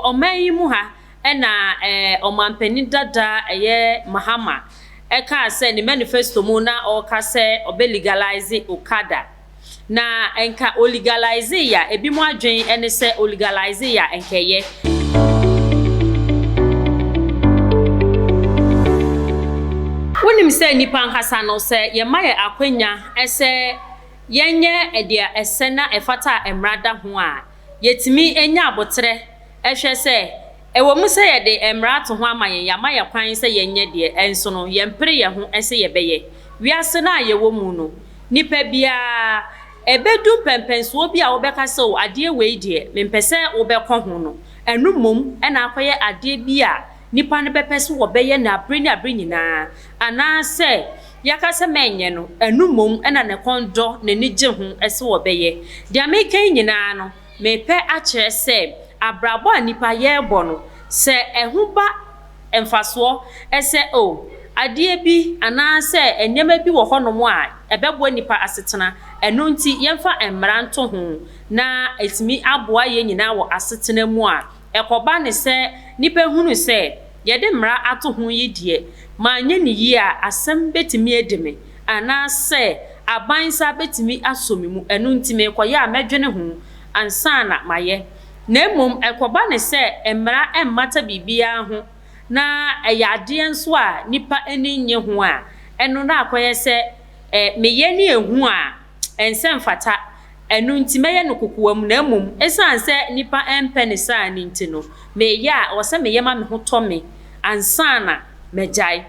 ɔman yi mu ha na ɔmanpanin dada ɛyɛ Mahama ɛkaa sɛ ne manifesto mu na ɔreka sɛ ɔbɛ legalise Okada. Na nka ɔlegalisee a, ebinom adwene ne sɛ ɔlegalisee a nka ɛyɛ. Wonim sɛ nnipa ankasa no, sɛ yɛma yɛn akwanya sɛ yɛnyɛ deɛ ɛsɛ na ɛfata a mmara da ho a, yɛtumi nya aboterɛ hwɛ sɛ, ɛwɔ mu sɛ yɛde mmara ato ho ama yɛn, yɛama yɛn kwan sɛ yɛnyɛ deɛ, nso no, yɛmpere yɛn ho sɛ yɛbɛyɛ. Wiase no a yɛwɔ mu no, nipa biara, ɛbɛdu mpɛnpɛnsoɔ bi a wobɛka sɛ, o, adeɛ wei deɛ, mempɛ sɛ wobɛkɔ ho no, ɛno mmom na akɔyɛ adeɛ bi a nipa no bɛpɛ sɛ wɔbɛyɛ no abere ne abere nyinaa, anaasɛ yɛaka sɛ mɛnyɛ no, ɛno mmom na ne kɔn dɔ, n'ani gye ho sɛ wɔbɛyɛ. Deɛ mereka yi nyinaa no, merepɛ akyerɛ sɛ abrabɔ a nipa yɛrebɔ no, sɛ ɛho ba mfasoɔ sɛ oh, adeɛ bi anaasɛ nneɛma bi wɔ hɔnom a ɛbɛboa nnipa asetena, ɛno nti yɛmfa mmara nto ho na atumi aboa yɛn nyinaa wɔ asetena mu a, ɛkɔba no sɛ nnipa hunu sɛ yɛde mmara ato ho yi deɛ, manyɛ no yie a asɛm bɛtumi adi me anaasɛ aban nsa bɛtumi asɔ me mu, ɛno nti merekɔyɛ a mɛdwene ho ansa na mayɛ. Na mmom ɛkɔba no sɛ mmara mmata biribiara ho na ɛyɛ adeɛ nso a nnipa ani nnye ho a, ɛno na akɔyɛ sɛ meyɛ ne ɛhu a, ɛnsɛ mfata, ɛno nti mɛyɛ no kokoam, na mmom ɛsiane sɛ nnipa mpɛ no saa no nti no, meyɛ a, ɛwɔ sɛ meyɛ ma me ho tɔ me ansa na magyae.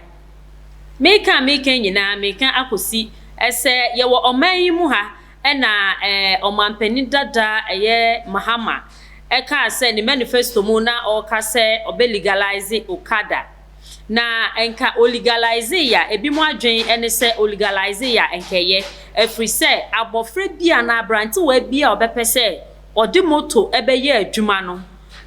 Meka a meka nyinaa, meka akɔsi sɛ yɛwɔ ɔman yi mu ha Ɛna ɔmanpanin dada ɛyɛ Mahama ɛkaa sɛ ne manifesto mu na ɔɔka sɛ ɔbɛ legalise Okada. Na nka ɔlegalisee a ebinom adwen ɛne sɛ ɔlegalisee a nka ɛyɛ. Ɛfiri sɛ abɔfra bi anaa aberantewaa bi a ɔbɛpɛ sɛ ɔde moto ɛbɛyɛ adwuma no,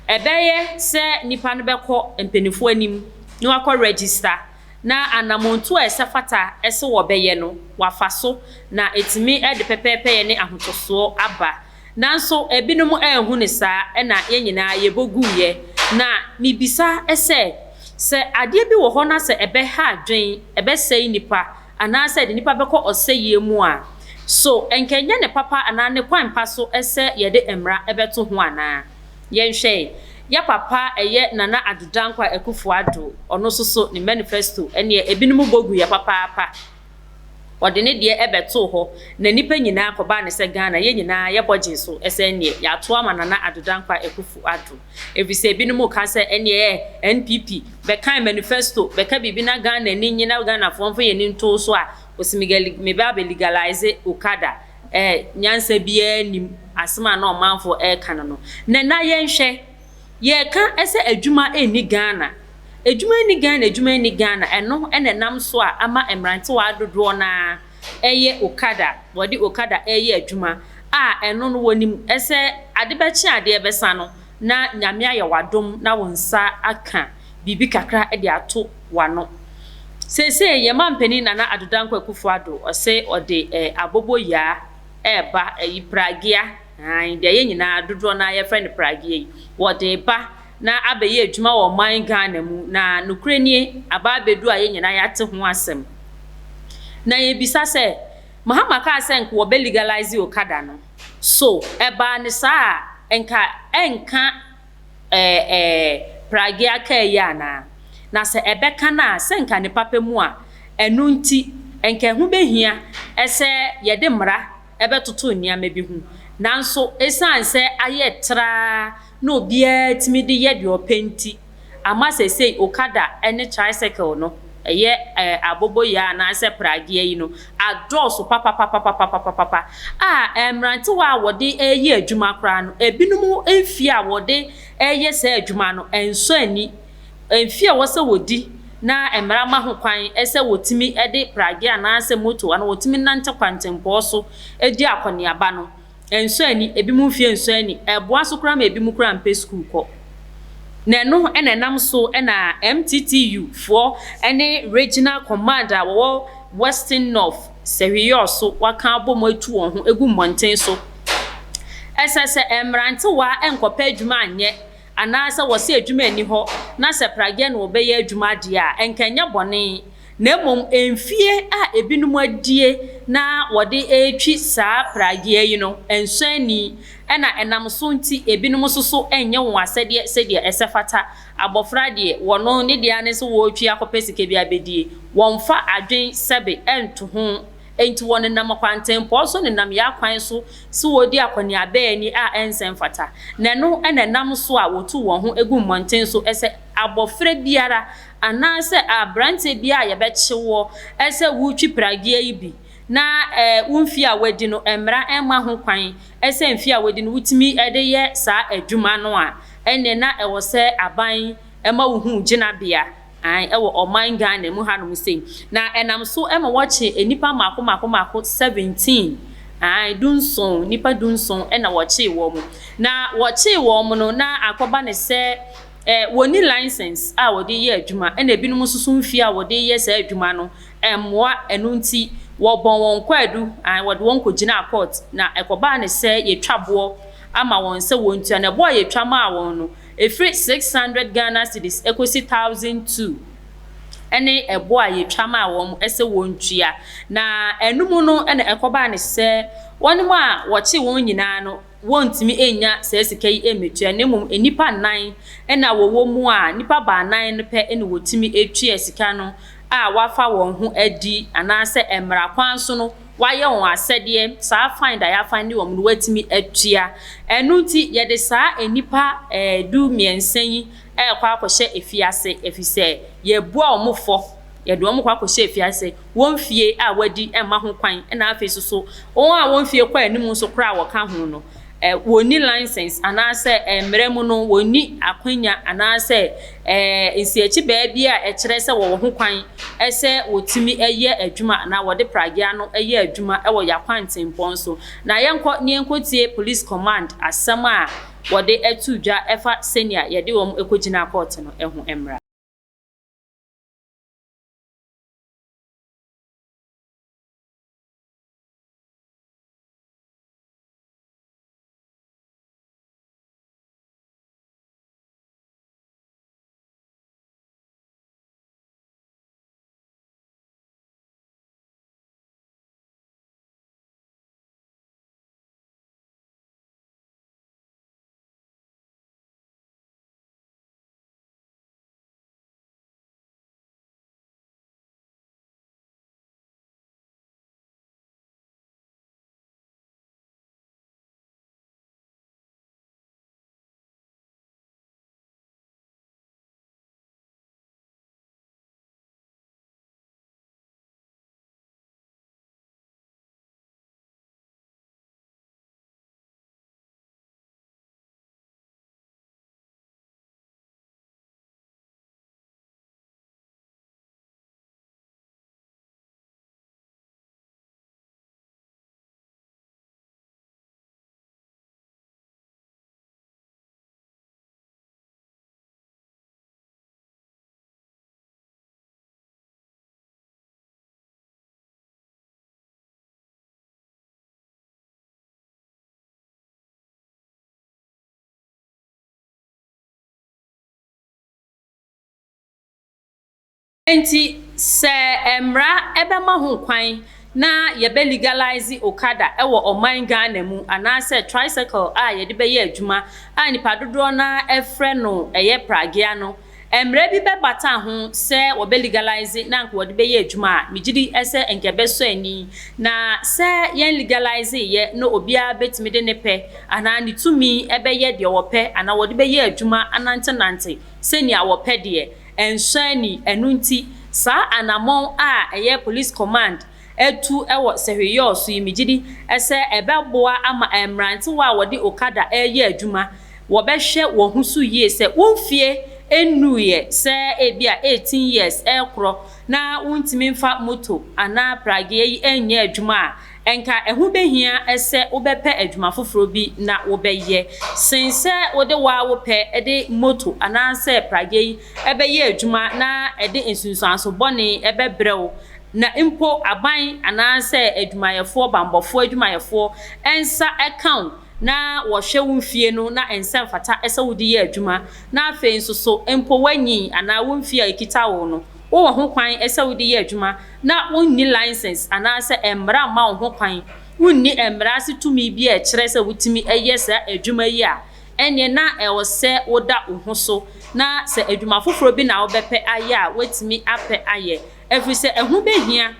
ɛbɛyɛ sɛ nipa no bɛkɔ mpaninfoɔ anim na wakɔ register na anammɔntuo a ɛsɛ fata sɛ wɔbɛyɛ no, wɔafa so, na ɛtumi de pɛpɛɛpɛyɛ ne ahotɔsoɔ aba. Nanso ebinom anhu no saa, ɛna yɛn nyinaa yɛbɔ guiɛ. Na mebisa sɛ, sɛ adeɛ bi wɔ hɔ na sɛ ɛbɛha adwene, ɛbɛsɛe nnipa, anaasɛ ɛde nnipa bɛkɔ ɔsɛeɛ mu a, so ɛnka ɛnyɛ ne papa anaa ne kwan pa so sɛ yɛde mmara bɛto ho anaa? Yɛnhwɛ yɛ papa ɛyɛ Nana Addo Dankwa Akufo Addo, ɔno nso so ne manifesto ɛneɛ ebinom bɔ guiɛ papaapa. Ɔde ne deɛ ɛbɛtoo hɔ na nnipa nyinaa kɔbaa no sɛ Ghana yɛn nyinaa yɛbɔ gyee so sɛ ɛneɛ yɛato ama Nana Addo Dankwa Akufo Addo. Ɛfiri sɛ ebinom ka sɛ ɛneɛ NPP bɛkan manifesto bɛka biribi na Ghana ani nnye na Ghanafoɔ mfa yɛn ani nto so a, ɔsi meba abɛ legalise Okada. Eh, nyansa biara nnim asem a na ɔmanfoɔ reka no no. Nɛ na yɛnhwɛ, yɛreka sɛ adwuma nni Ghana. Adwuma nni Ghana, adwuma nni Ghana, ɛno na ɛnam so a ama mmerantewaa dodoɔ no ara reyɛ Okada, wɔde Okada reyɛ adwuma a ɛno no wɔnim sɛ ade bɛkye adeɛ bɛsa no na Nyame ayɛ wo adom na wo nsa aka biribi kakra de ato w'ano. Seesei yɛn mampanin Nana Addo Dankwa Akufo Addo ɔse ɔde eh, aboboyaa ɛreba, ayi pragea, ae, deɛ yɛn nyinaa dodoɔ no ara yɛfrɛ no pragea yi, wɔde reba na abɛyɛ adwuma wɔ ɔman Ghana mu, na nokorɛ nie, aba abɛdu a yɛn nyinaa yɛate ho asɛm. Na yɛbisa sɛ, Mahama kaa sɛ nka wɔbɛ legalise Okada no, so ɛbaa no saa a, nka ɛnka ɛɛ pragea kaa yi anaa? Na sɛ ɛbɛka no a, sɛ nka ne papa mu a, ɛno nti, nka ɛho bɛhia sɛ yɛde mmara bɛtoto nneɛma bi ho. Nanso ɛsiane sɛ ayɛ traa na obiara tumi de yɛ deɛ ɔpɛ nti, ama seesei okada ne tricycle no, ɛyɛ aboboyaa anaasɛ pragea yi no, adɔɔso papapapapapapapa a mmerantewa a wɔde reyɛ adwuma koraa no, ebinom mfie a wɔde reyɛ saa adwuma no nsɔ ani. Mfie a ɛwɔ sɛ wɔdi na mmara ma ho kwan sɛ wɔtumi de pragea anaasɛ moto anaa wɔtumi nante kwantempɔn so di akɔneaba no, Ɛnsɔ ani, ebinom mfeɛ nsɔ ani, ɛboa so koraa ma ebinom koraa mpɛ sukuu kɔ. Na ɛno na ɛnam so na MTTU foɔ ne Regional Command a wɔwɔ Western North Sɛhweyɔɔ so wɔaka abom atu wɔn ho agu mmɔnten so. Ɛsɛ sɛ mmerantewa nkɔpɛ adwuma nyɛ. anaasɛ wɔse adwuma nni hɔ na sɛ pragea na wɔbɛyɛ adwuma deɛ a, ɛnka ɛnyɛ bɔne. Na mmom mfie a ebinom adie na wɔde retwi saa pragea yi no, ɛnsɔ ani, ɛna ɛnam so nti ebinom nso so nyɛ wɔn asɛdeɛ sɛdeɛ ɛsɛ fata. Abɔfra deɛ, wɔno ne deɛ ara ne sɛ wɔretwi akɔpɛ sika bi abɛdie. Wɔmfa adwen sɛbe nto ho. Enti wɔnenam kwantempɔn so nenam yɛn akwan so sɛ wɔredi akɔneaba ani a ɛnsɛ mfata. Na ɛno na ɛnam so a wɔtu wɔn ho gu mmɔnten so sɛ abɔfra biara anaasɛ aberanteɛ biara a yɛbɛkye woɔ sɛ woretwi pragea yi bi na wo mfeɛ a woadi no mmara mma ho kwan sɛ mfeɛ a woadi no wotumi de yɛ saa adwuma no a, ɛnneɛ na ɛwɔ sɛ aban ma wohu wo gyinabea. Aane, ɛwɔ ɔman Ghana mu hanom sei. Na ɛnam so ma wɔkye nnipa mmaako mmaako mmaako 17, aane, dunson, nnipa dunson na wɔkyee wɔn. Na wɔkyee wɔn no, na akɔba no sɛ eh, wɔnni license a wɔde yɛ adwuma, ɛna ebinom nso so mfie a wɔde yɛ saa adwuma no mmoa, ɛno nti wɔbɔn wɔn kwaadu, aane, wɔde wɔn kɔgyinaa court, na ɛkɔbaa no sɛ yɛtwa boɔ ama wɔn sɛ wɔntua, na ɛboɔ a yɛtwa maa wɔn no, Ɛfiri 600 Ghana cedis kɔsi 1002 ne ɛboɔ a yɛtwa maa wɔn sɛ wɔntua. Na ɛno mu no na ɛkɔbaa no sɛ wɔn a wɔkyee wɔn nyinaa no wɔntumi nnya saa sika yi mmɛtua na mmom nnipa nnan na wɔwɔ mu a nnipa baanan no pɛ na wɔtumi tua sika no a wɔafa wɔn ho adi anaasɛ mmara kwan so no wɔayɛ wɔn asɛdeɛ, saa find a yɛafinde wɔn no wɔatumi atua. Ɛno nti yɛde saa nnipa du-mmiɛnsa yi rekɔ akɔhyɛ afiase ɛfiri sɛ yɛabua wɔn fɔ, yɛde wɔn rekɔ akɔhyɛ afiase, wɔn fie a wɔadi mma ho kwan, ɛna afei nso so wɔn a wɔn fie kɔ anim nso koraa a wɔka ho no, wɔnni license anaasɛ mmara mu no wɔnni akwanya anaasɛ nsiakyibaa bi a ɛkyerɛ sɛ wɔwɔ ho kwan sɛ wɔtumi yɛ adwuma anaa wɔde pragea no yɛ adwuma wɔ yɛn akwantempɔn so. Na yɛnkɔ na yɛnkɔtie Police Command asɛm a wɔde ato dwa ɛfa sɛnea yɛde wɔn kɔgyinaa kɔɔte no ho mmra. Enti sɛ mmara bɛma ho kwan na yɛbɛ legalise Okada wɔ ɔman Ghana mu anaasɛ tricycle a yɛde bɛyɛ adwuma a nnipa dodoɔ no ara frɛ no ɛyɛ pragea no, mmara bi bɛbata ho sɛ wɔbɛ legalise na anka wɔde bɛyɛ adwuma a, megyedi sɛ anka ɛbɛsɔ ani. Na sɛ yɛn legalise yɛ na obiara bɛtumi de ne pɛ anaa ne tumi bɛyɛ deɛ ɔpɛ anaa wɔde bɛyɛ adwuma anantenante sɛnea wɔpɛ deɛ, ɛnsɔ ani. Ɛno nti, saa anammɔn a ɛyɛ Police Command atu wɔ Sehweyɔɔ so yi, megye di sɛ ɛbɛboa ama mmerantewa a wɔde Okada reyɛ adwuma, wɔbɛhwɛ wɔn ho so yie sɛ wo mfeɛ nnuiɛ sɛ ebia 18 years rekorɔ na wontumi mfa moto anaa prageɛ yi nyɛ adwuma a, Ɛnka ɛho behia sɛ wobɛpɛ adwuma foforo bi na wobɛyɛ sen sɛ wode wo ara wo pɛ de moto anaasɛ pragea yi bɛyɛ adwuma na ɛde nsunsuanso bɔne bɛbrɛ wo, na mpo aban anaasɛ adwumayɛfoɔ, bammɔfoɔ adwumayɛfoɔ nsa ka wo. na wɔhwɛ wo mfie no na ɛnsɛ mfata sɛ wode yɛ adwuma, na afei nso so mpo woanyin anaa wo mfie a ɛkita wo no, wowɔ ho kwan sɛ wode yɛ adwuma na wonni license anaasɛ mmara mma wo ho kwan, wonni mmara ase tumi bi a ɛkyerɛ sɛ wotumi yɛ saa adwuma yi a, ɛnneɛ na ɛwɔ sɛ woda wo ho so na sɛ adwuma foforɔ bi na wobɛpɛ ayɛ a, woatumi apɛ ayɛ, ɛfiri sɛ ɛho bɛhia.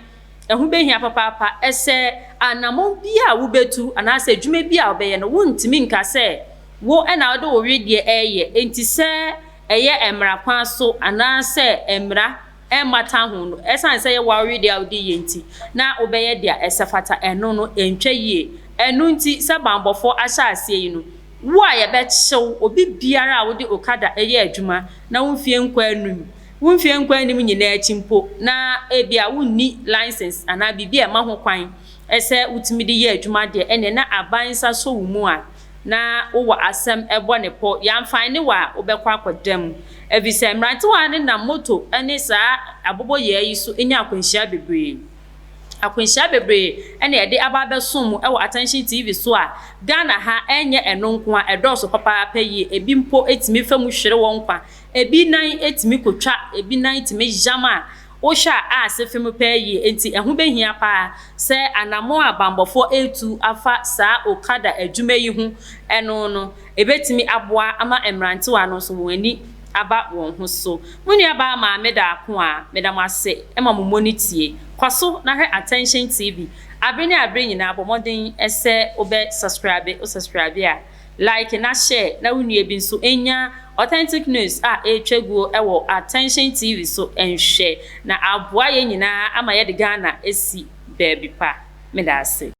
Ɛho bɛhia papaapa sɛ anammɔn bi a wobɛtu anaasɛ adwuma bi a wobɛyɛ no, wontumi nka sɛ wo na wode wo wedeɛ reyɛ, enti sɛ ɛyɛ mmara kwan so anaasɛ mmara mmata ho no, ɛsiane sɛ ɛyɛ w'awedeɛ a wode reyɛ nti, na wobɛyɛ deɛ ɛsɛ fata, ɛno no, ɛntwa yie. Ɛno nti, sɛ banbɔfoɔ ahyɛ aseɛ yi no, wo a yɛbɛkye wo, obi biara a wode okada yɛ adwuma na wo mfeɛ nkɔ anum, wo mfeɛ nkɔ anim nyinaa akyi mpo na ebia wonni license anaa biribi a ɛma ho kwan sɛ wotumi de yɛ adwuma deɛ, ɛnneɛ na aban nsa sɔ wo mu a, na wowɔ asɛm bɔ ne pɔ. Yɛamfan ne wo a, wobɛkɔ akɔda mu. Ɛfiri sɛ mmerantewa no nam moto ne saa aboboyaa yi so nya akwanhyia bebree. Akwanhyia bebree na yɛde aba abɛsom mo wɔ Attention TV so a Ghana ha ɛnyɛ ɛno nko ara, ɛdɔɔso papaapa yie. Ebi mpo tumi fa mu hwere wɔn nkwa, ebi nan tumi kɔtwa, ebi nan tumi yam a wohwɛ a ase fem paa yie. Enti ɛho bɛhia paa sɛ anammɔn a banbɔfoɔ retu afa saa Okada adwuma yi ho no no, ɛbɛtumi aboa ama mmerantewa no nso wɔn ani aba wɔn ho so. Mo nuabaa Maame Daako a, meda mo ase ma mo mmɔ no tie. Kɔ so na hwɛ Attention TV abere ne abere nyinaa, bɔ mmɔden sɛ wobɛ subscribe, wo subscribe a, like na share na wo nua bi nso nya authentic news a ɛretwa guo wɔ Attention TV so nhwɛ na aboa yɛn nyinaa ama yɛde Ghana asi baabi pa. Meda ase.